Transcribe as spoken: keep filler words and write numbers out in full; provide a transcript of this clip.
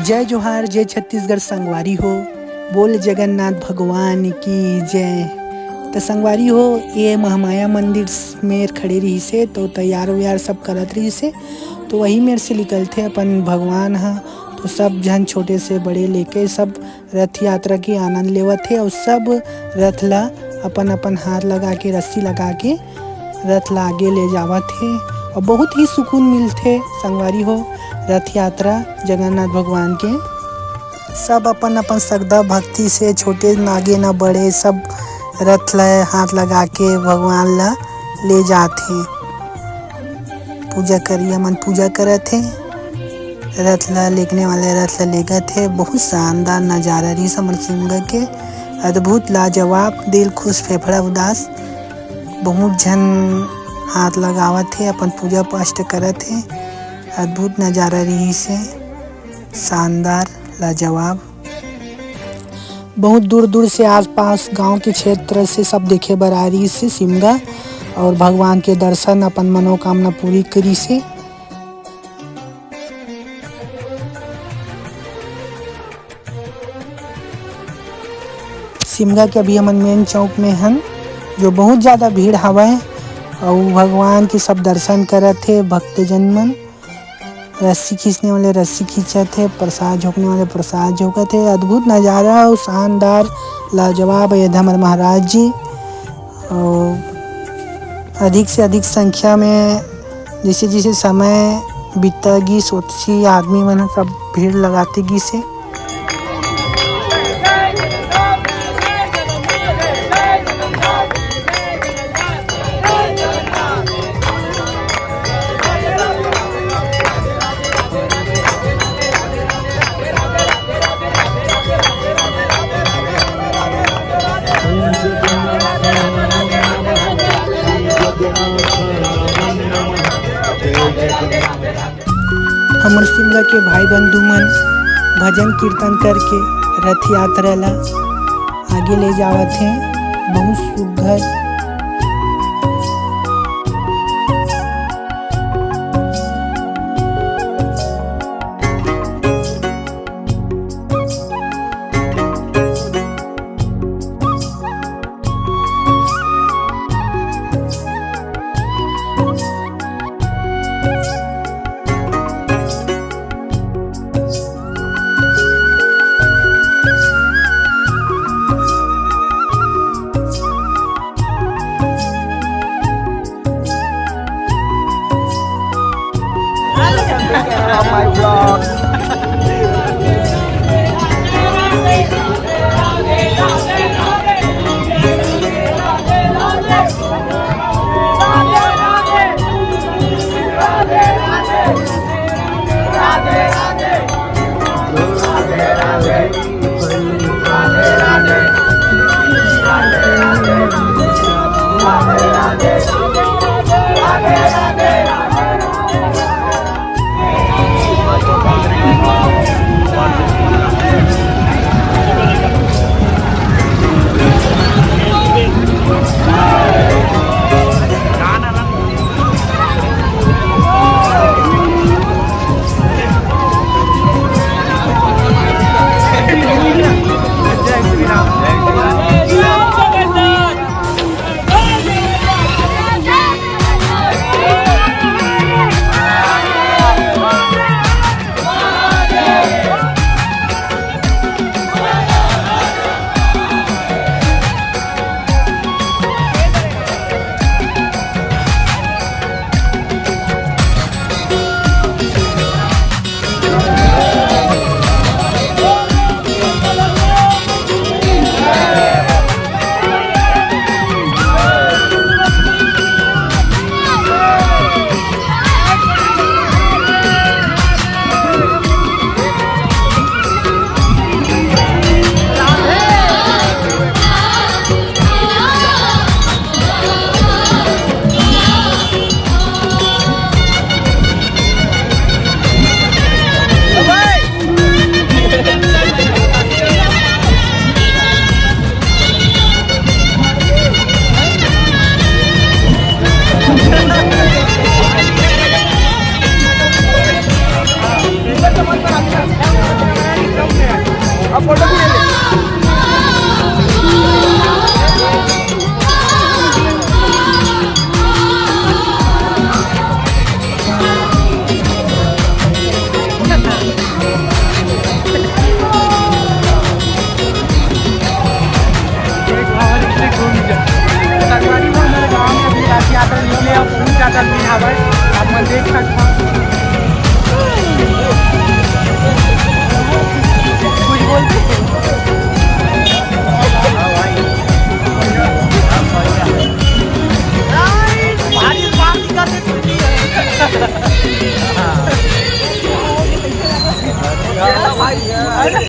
जय जोहार, जय छत्तीसगढ़ संगवारी हो, बोल जगन्नाथ भगवान की जय। त संगवारी हो, ये महामाया मंदिर मेर खड़े रहिसे, तो तैयार वैयार सब करत रहिसे, तो वही मेर से निकलथे अपन भगवान ह। तो सब झन, छोटे से बड़े लेके, सब रथ यात्रा के आनंद लेवत हे और सब रथ ला अपन अपन हाथ लगा के, रस्सी लगा के रथ ला आगे ले जावत हे और बहुत ही सुकून मिलथे संगवारी हो, रथ यात्रा जगन्नाथ भगवान के। सब अपन अपन श्रद्धा भक्ति से, छोटे नागे न बड़े, सब रथ ला हाथ लगा के भगवान ला ले जात हे। पूजा करिया मन पूजा करत हे, रथ ला लेगने वाले रथ ला लेगत हे। बहुत शानदार नजारा रहिस हमर सिमगा के, अद्भुत, लाजवाब, दिल खुश, फेफड़ा उदास। बहुत झन हाथ लगावत हे, अपन पूजा पाठ करत हे। अद्भुत नजारा रहिस हे, शानदार, लाजवाब। बहुत दूर दूर से, आसपास गांव के क्षेत्र से सब देखे बर आ रहिस हे सिमगा और भगवान के दर्शन, अपन मनोकामना पूरी करिस हे। सिमगा के अभी हमन मेन चौक में हन, जो बहुत ज्यादा भीड़ हवय, अउ भगवान के सब दर्शन करत हे भक्तजन मन। रस्सी खींचने वाले रस्सी खींचत हे, प्रसाद झोंकने वाले प्रसाद झोंकत हे। अद्भुत नजारा अउ शानदार, लाजवाब अयोध्या हमर महाराज जी। अउ अधिक से अधिक संख्या में जैसे जैसे समय बीतता गिस, ओतसी आदमी मन ह सब भीड़ लगाते गिस हे। हमर सिमगा के भाई बंधु मन भजन कीर्तन करके रथ यात्रा ला आगे ले जावत हे। बहुत सुघर